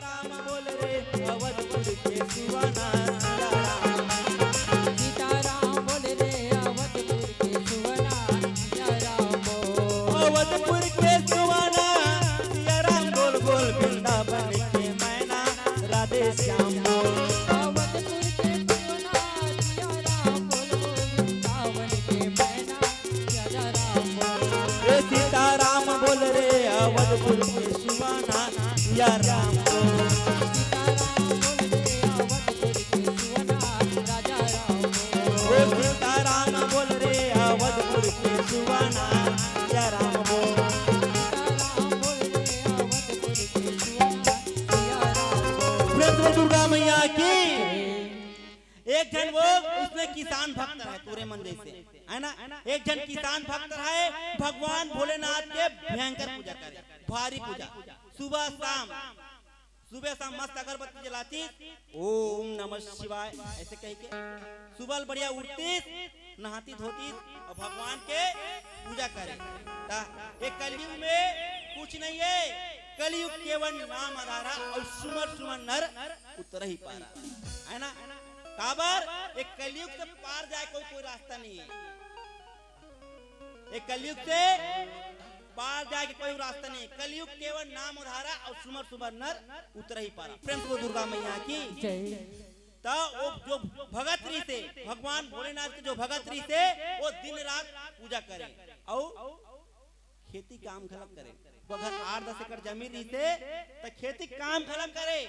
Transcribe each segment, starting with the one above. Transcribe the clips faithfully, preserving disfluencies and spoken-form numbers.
राम बोल रे अवधपुर के सुवना, सिया राम। सीताराम बोल रे अवधपुर के सुवना, सिया राम बोल। अवधपुर के सुवना, सिया राम बोल बोल, वृंदावन के मैना, राधे श्याम बोल। अवधपुर के सुवना, सिया राम बोल बोल, वृंदावन के मैना, सिया राम बोल। ए सीताराम बोल रे अवधपुर के सुवना, सिया राम बोल। सीताराम बोल रे अवधपुर के सुवना, राजा राम बोल। ओ सीताराम बोल रे अवधपुर के सुवना, सिया राम बोल। सीताराम बोल रे अवधपुर के सुवना, सिया राम बोल। प्रेम से दुर्गा मैया की। एक झन वो उसने किसान भक्त रहे, तोरे मन जैसे, है ना? एक झन किसान भक्त रहे, भगवान भोलेनाथ के भयंकर पूजा करे, भारी पूजा। सुबह शाम, सुबह शाम मस्त अगरबत्ती जलातीस, ओम नमः शिवाय ऐसे कह के। सुबह बढ़िया उठतीस, नहातीस धोतीस और भगवान के पूजा करे। ता ये कलयुग में कुछ नहीं है, कलयुग केवल नाम आधारा और सुमर सुमर नर उतरही पारा, है ना? काबर ये कलयुग से पार जाए कोई, कोई रास्ता नहीं है। ये कलयुग से पार जाए के कोई रास्ता नहीं। कलयुग केवल नाम आधारा और सुमर सुमर नर उतरही पारा। प्रेम से बोल दुर्गा मैया की। जय। तो वो जो भगत रहिसे, भगवान भोलेनाथ के जो भगत रहिसे, वो दिन रात पूजा करे और खेती काम घलक करे। बगैर आठ दस एकड़ जमीन रहिसे, त खेती काम घलक करे।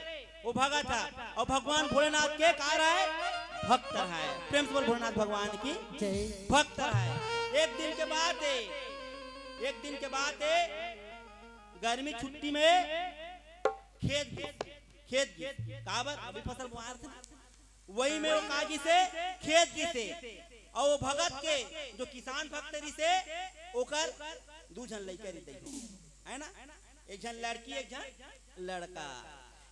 वो भगत है और भगवान भोलेनाथ के का रहे? भक्त रहे। प्रेम से बोल भोलेनाथ भगवान की। जय। भक्त रहे। एक दिन के बात है, एक दिन के बात है, गर्मी छुट्टी में खेत गिस, खेत गिस। काबर? अभी फसल बोआर थे। वही में वो का गिसे? खेत गिसे। और वो भगत के जो किसान भक्त रहिसे, ओकर दू झन लइका रहिसे, है ना? एक झन लड़की, एक झन लड़का।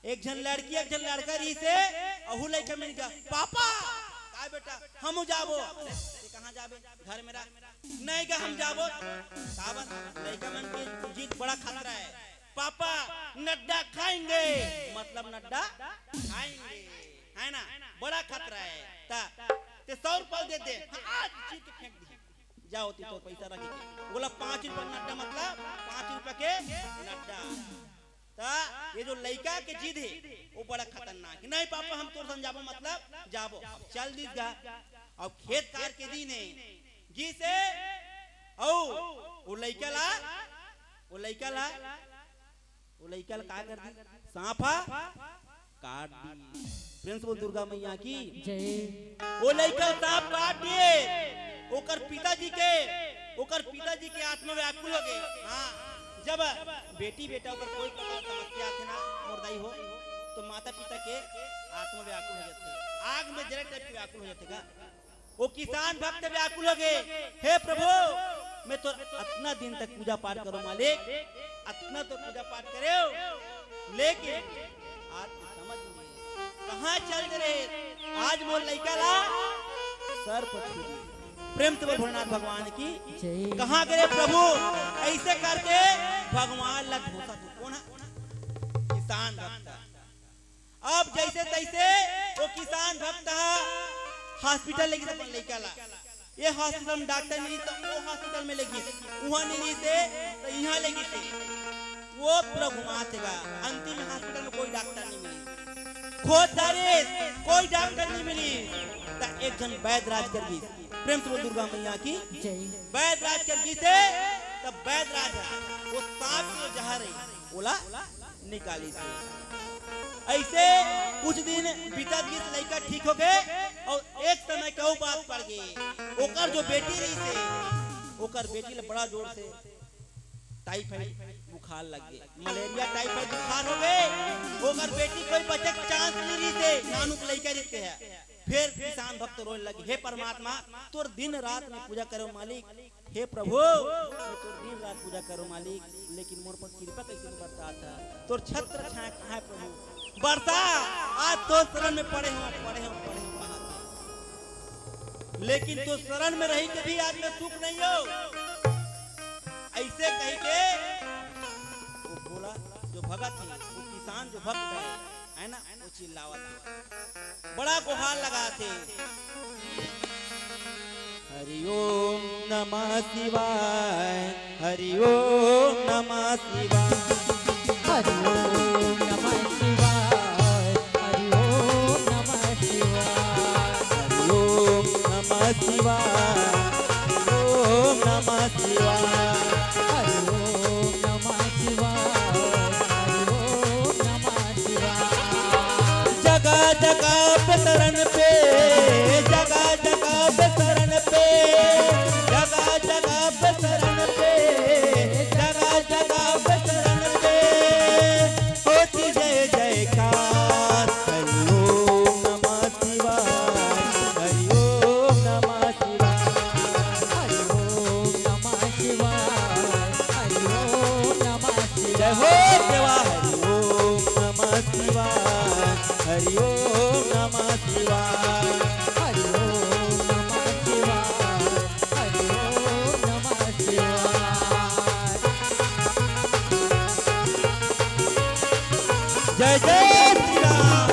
एक झन लड़की, एक झन लड़का रहिसे, अहू लइका मन गा, "पापा, का बेटा, हमू जाबो।" "अरे, ते कहाँ जाबे? घर में रह।" "नहीं गा, हम जाबो।" काबर? लइका मन के जिद बड़ा खतरा है। "पापा, नड्डा खाएंगे।" मतलब नड्डा खाएंगे, है ना? बड़ा खतरा है। ता ते सौ रुपया दे दे, हाँ, आज चीर के फेंक दी। जाओ ती तो पैसा रख के। बोला, "पाँच रुपया नड्डा मतलब पाँच रुपया के नड्डा।" ता ये जो लइका के जिद है, वो बड़ा खतरनाक है। "नहीं पापा, हम तोर संग जाबो, मतलब जाबो।" अब चल दिस गा। अब खेत खार के दिन है, गिसे, औ वो लइका ला, वो लइका ला, वो लइका ला का कर दी? सांप हा काट दी। प्रेम से बोल दुर्गा मैया की। जय। वो लइका सांप काट दिए, ओकर पिताजी के, ओकर पिताजी के आत्मा व्याकुल हो गए। हाँ, जब बेटी बेटा ऊपर कोई प्रकार समस्या आथे ना, मोर दाई हो, तो माता पिता के आत्मा व्याकुल हो जाथे, आग में जले टाइप के व्याकुल हो जाथे का। वो किसान भक्त व्याकुल हो गए, "हे प्रभु, मैं तो अतना दिन तक पूजा पाठ करो मालिक, अतना तो पूजा पाठ करे, लेकिन आज समझ नहीं, कहाँ चल दे रहे, आज मोर लइका ला सर्प छू दिए।" प्रेम से बोल भोलेनाथ भगवान की। जय। कहाँ गए प्रभु? ऐसे करके भगवान ला धोखा दे। कौन है? किसान भक्त। अब जैसे तैसे वो किसान भक्त हा हॉस्पिटल लेगी अपन लइका ला। ये हॉस्पिटल में डॉक्टर नहीं तो वो हॉस्पिटल में लेगी, वहाँ नहीं रही से तो यहाँ लेगी से। वो पूरा घुमाते गा, अंतिम हॉस्पिटल में कोई डॉक्टर नहीं मिली। खोज डारे, कोई डॉक्टर नहीं मिली। त एक झन वैद्य राज कर गिस। प्रेम से बोल दुर्गा मैया की। जय। वैद्य राज कर गिस है, तब वैद्य राज है, वो सांप के जहर है, ओला निकालिस। ऐसे कुछ दिन बीतत गिस, लइका ठीक हो गए और एक समय के अउ बात पड़ गई। ओकर जो बेटी रहिसे, ओकर बेटी ला बड़ा जोर से टाइफाइड बुखार लग गए, मलेरिया टाइफाइड बुखार हो गए। ओकर बेटी कोई बचे के चांस नहीं रहिसे, नानुक लइका रहिसे है। फिर किसान भक्त रोने लगे, "हे परमात्मा, तोर दिन रात में पूजा करो मालिक, हे प्रभु, मैं तोर दिन रात पूजा करो मालिक, लेकिन मोर पर कृपा कैसे नहीं बरसात है? तोर छत्र छाया कहाँ है प्रभु? बरसा, आज तोर शरण में पड़े हो, पड़े हो, पड़े हो, कहाँ थे?" लेकिन तोर शरण में रही के भी आज मैं सुख नहीं हो। ऐसे कह के वो भोला जो भगत है, वो किसान जो भक्त हे, हे ना, वो चिल्लावत हे, बड़ा गोहार लगाथे। हरि ओम नमः शिवाय, हरि ओम नमः शिवाय। हरि ओम नमः शिवाय, हरि ओम नमः शिवाय। हरि ओम नमः शिवाय, हरि ओम नमः शिवाय। हरि ओम नमः शिवाय, हरि ओम नमः शिवाय। जगह जगह पे शरण पे, जगह जगह पे शरण पे, जगह जगह पे शरण पे, जगह जगह पे शरण पे होती जय जयकार। हरि ओम नमः शिवाय, हरि ओम नमः शिवाय। हरि ओम नमः शिवाय, हरि ओम नमः शिवाय। जय हो देवा। हरि ओम नमः शिवाय, हरि ओम नमः शिवाय। हरि ओम नमः शिवाय, हरि ओम नमः शिवाय। जय जय श्री राम।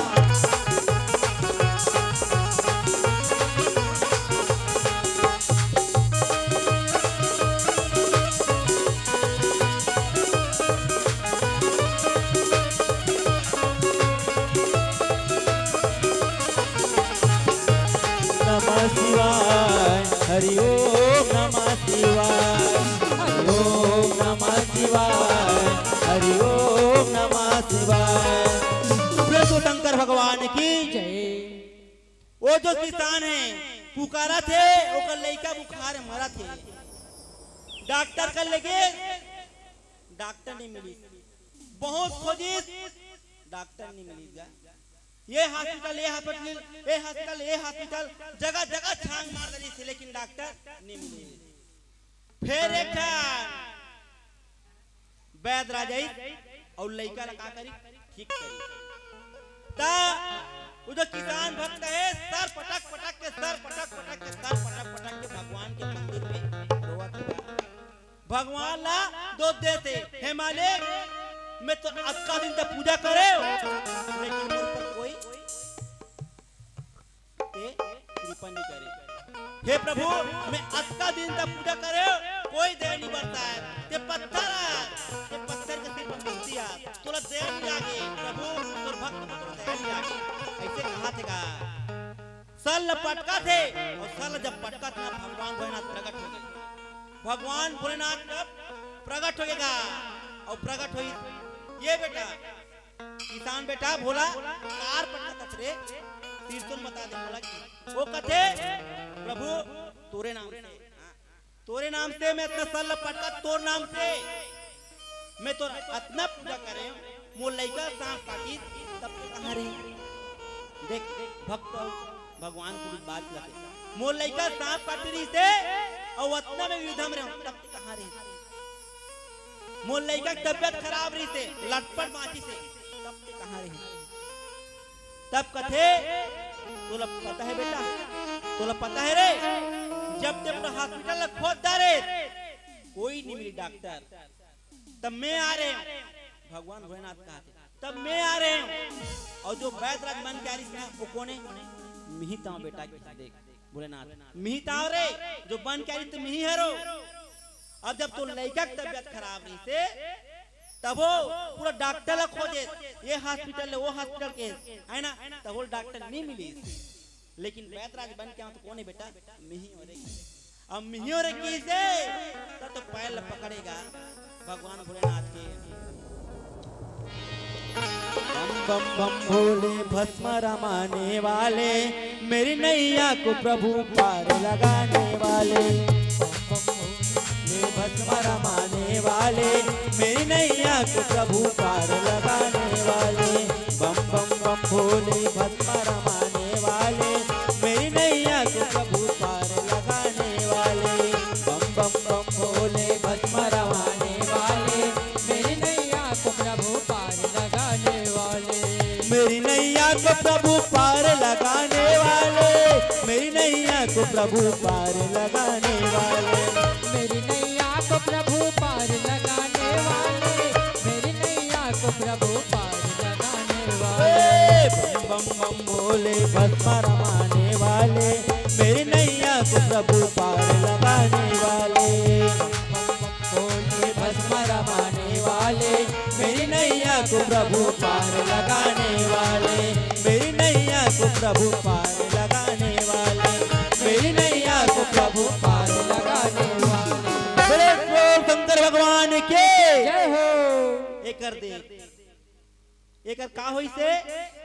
नमः शिवाय, हरि ओम नमः शिवाय, हरि ओम नमः शिवाय, हरि ओम नमः शिवाय। प्रेम से शंकर भगवान की। जय। वो जो किसान हे, पुकारत हे, ओकर लइका बुखार मरत हे, डॉक्टर कर लेगे, डॉक्टर नहीं मिली, बहुत खोजिस, डॉक्टर नहीं मिली गा। ये हॉस्पिटल, ये हॉस्पिटल, ये हॉस्पिटल, ये हॉस्पिटल, जगह जगह छांग मार देली से, लेकिन डॉक्टर नहीं मिली। फिर एक ठा वैद राजा आई अउ लइका ला का करी, ठीक करी। त वो जो किसान भक्त हे, सर पटक पटक के, सर पटक पटक के, सर पटक पटक के भगवान के मंदिर में रोवत हे। भगवान ला दोष देथे, "हे मालिक, मैं तो अतका दिन तक पूजा करे, लेकिन मोर पर कोई ते कृपा नहीं करे। हे प्रभु, मैं अतका दिन तक पूजा करे, कोई दया नहीं बरसाय। ते पत्थर हे, ते पत्थर के सिर पर मूर्ति हे, तोला दया नहीं लागे। प्रभु, तोर भक्त में तोला दया नहीं लागे।" ऐसे कहा थे का? सर ल पटका थे, अउ सर ल जब पटका थे ना, भगवान भोलेनाथ प्रकट हो गे। भगवान भोलेनाथ जब प्रकट हो गे गा, अउ प्रकट होइस, ये बेटा, किसान बेटा भोला, कार पटका कस रे, सिरतोन बता दे भोला की। वो कथे, "प्रभु, तोरे नाम से, हाँ, तोरे नाम से मैं अतना सर ल पटका, तोर नाम से मैं तोर अतना पूजा करे, मोर लइका सांप काटिस, तब ते कहाँ रहे?" देख, भक्त अउ भगवान के बीच बात लगे। मोर लइका सांप काटे रहिसे, अउ अतना में युद्ध में रहे, तब ते कहाँ रहे? मोर लइका के तबियत खराब रहिसे, लटपट बाँचिसे, तब ते कहाँ रहे? तब कथे, "तोला पता हे बेटा, तोला पता हे रे, जब ते पूरा हॉस्पिटल ला खोद डारे, कोई नहीं मिली डॉक्टर, तब मैं आ रहे हूँ।" भगवान भोलेनाथ कहा थे, "तब मैं आ रहे हूँ।" अउ जो वैद राज बन के आ रहिस ना, वो कोन हे? मिही ताव बेटा के देख, भोलेनाथ, मिही ताव रे, जो बन के आ रहिस त मिही हरो। अब जब तोर लइका के तबियत खराब रहिसे, तभो पूरा डॉक्टर ला खोजे, ये हॉस्पिटल ले वो हॉस्पिटल के, हे ना, तभो डॉक्टर नहीं मिलिस। लेकिन वैद राज बन के आव त कोन हे बेटा? मिही हो रे। अब मिही हो रे किसे? त तो पैर ला पकड़े गा भगवान भोलेनाथ के। बम बम बम भोले भस्म रमाने वाले, मेरी नैया को प्रभु पार लगाने वाले। बम बम भोले भस्म रमाने वाले, मेरी नैया को प्रभु पार लगाने वाले। बम बम बम भोले भस्म रमाने वाले, मेरी नैया को प्रभु पार लगाने वाले। बम बम बम भोले भस्म रमाने वाले, मेरी नैया को प्रभु पार लगाने वाले। मेरी नैया को प्रभु पार लगाने वाले, मेरी नैया को प्रभु पार लगाने वाले। मेरी नैया को प्रभु पार लगाने वाले, मेरी नैया को प्रभु पार लगाने बम बम भोले भस्म रमाने वाले, मेरी नैया को प्रभु पार लगाने वाले। बम बम भोले भस्म रमाने वाले, मेरी नैया को प्रभु पार लगाने वाले, मेरी नैया को प्रभु पार लगाने वाले, मेरी नैया को प्रभु पार लगाने वाले। बोले बोल शंकर भगवान के। जय हो। एकर दे एकर का होइसे?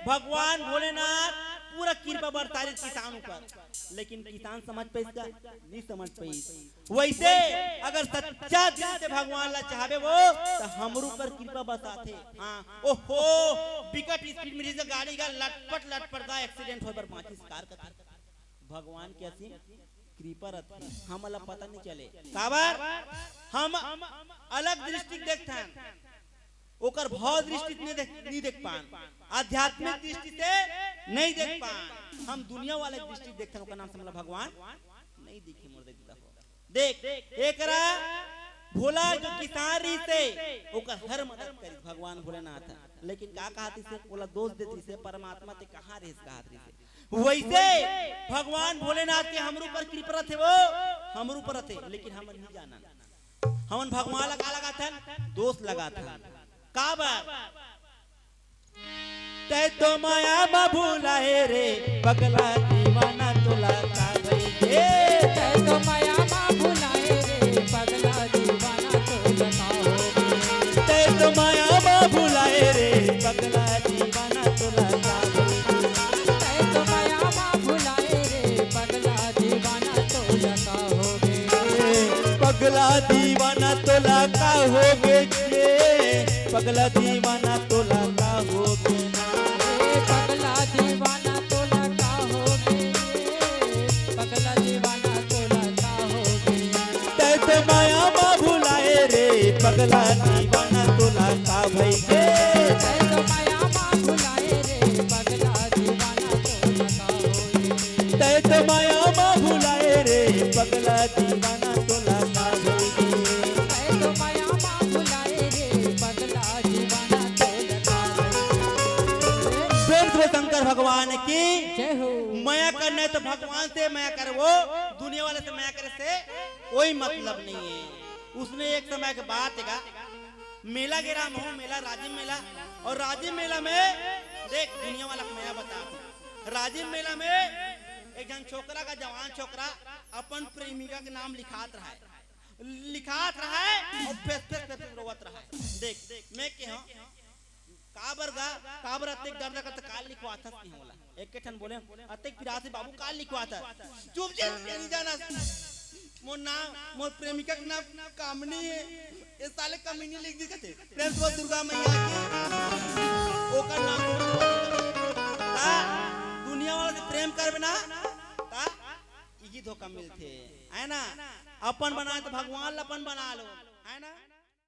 भगवान भोलेनाथ पूरा कृपा बरसारिस किसान ऊपर, लेकिन किसान समझ पाइस का? नहीं समझ पाइस। वैसे अगर सच्चा दिल से भगवान ला चाहबे वो, तो हमर ऊपर कृपा बरसाथे। हाँ, ओहो, बिकट स्पीड में रहिस गाड़ी का, लटपट लटपट का एक्सीडेंट होए बर बाँचिस, कार कथे। भगवान के असीम कृपा रथे, हमन ला पता नहीं चले। काबर? हम अलग दृष्टि देखथन, ओकर भाव दृष्टि से नहीं देख, नहीं देख पान, आध्यात्मिक दृष्टि से नहीं देख पान। हम दुनिया वाले दृष्टि देखथन, ओकर नाम से हमला भगवान नहीं दिखे। मोर दे दीदा हो, देख, एकरा भोला जो किसान रहिसे, ओकर हर मदद करिस भगवान भोलेनाथ। लेकिन का कहत रहिसे? ओला दोष देत रहिसे, परमात्मा ते कहाँ रहिस कहत रहिसे। वैसे भगवान भोलेनाथ के हमर ऊपर कृपा रथे, वो हमर ऊपर रथे, लेकिन हमन नहीं जानन। हमन भगवान ला का लगाथन? दोष लगाथन। काबर? तै तो माया मा भुलाए रे पगला दीवाना, तोला का भई गे? तै तो माया मा भुलाए रे पगला दीवाना, तोला का हो गे? तै तो माया मा भुलाए रे पगला दीवाना, तोला का भई गे? तै तो माया मा भुलाए रे पगला दीवाना, तोला का हो गे? पगला दीवाना तोला का हो गे रे? पगला दीवाना तोला का हो गे? ए पगला दीवाना तोला का हो गे? पगला दीवाना तोला का हो गे? तै तो माया मा भुलाए रे पगला दीवाना, तोला का भई गे? तै तो माया मा भुलाए रे पगला दीवाना, तोला का हो गे? तै तो माया मा भुलाए रे पगला दीवाना, तोला का भई गे? तै तो माया मा भुलाए रे पगला दीवाना, तोला का भई गे? प्रेम से शंकर भगवान की। जय हो। मया करना है तो भगवान से मया करे, वो दुनिया वाले से मया करे से कोई मतलब नहीं है। उसने एक समय के बात है, मेला गे रहा महूँ, मेला, राजिम मेला। और राजिम मेला में देख, दुनिया वाला के मया बता, राजिम मेला में एक झन छोकरा का, जवान छोकरा अपन प्रेमिका के नाम लिखात रहा है, लिखात रहा है और फेस फेस फेस फेस रोवत रहा है। देख, मैं के हूँ, काबर गा, काबर अतेक दर्द करत, का लिखवाथस कि हमला? एक के ठन बोले, अतेक पिरात हे बाबू, का लिखवाथस? चुप जे, नहीं जाना। मोर नाम, मोर प्रेमिका के नाम कामिनी है। ये साले कमीनी लिख दी कथे। प्रेम से बोल दुर्गा मैया की। ओकर नाम। ता दुनिया वाला से प्रेम करबे ना, ता इही धोखा मिलथे, है ना? अपन बनाए तो भगवान ला अपन बना लो, है ना?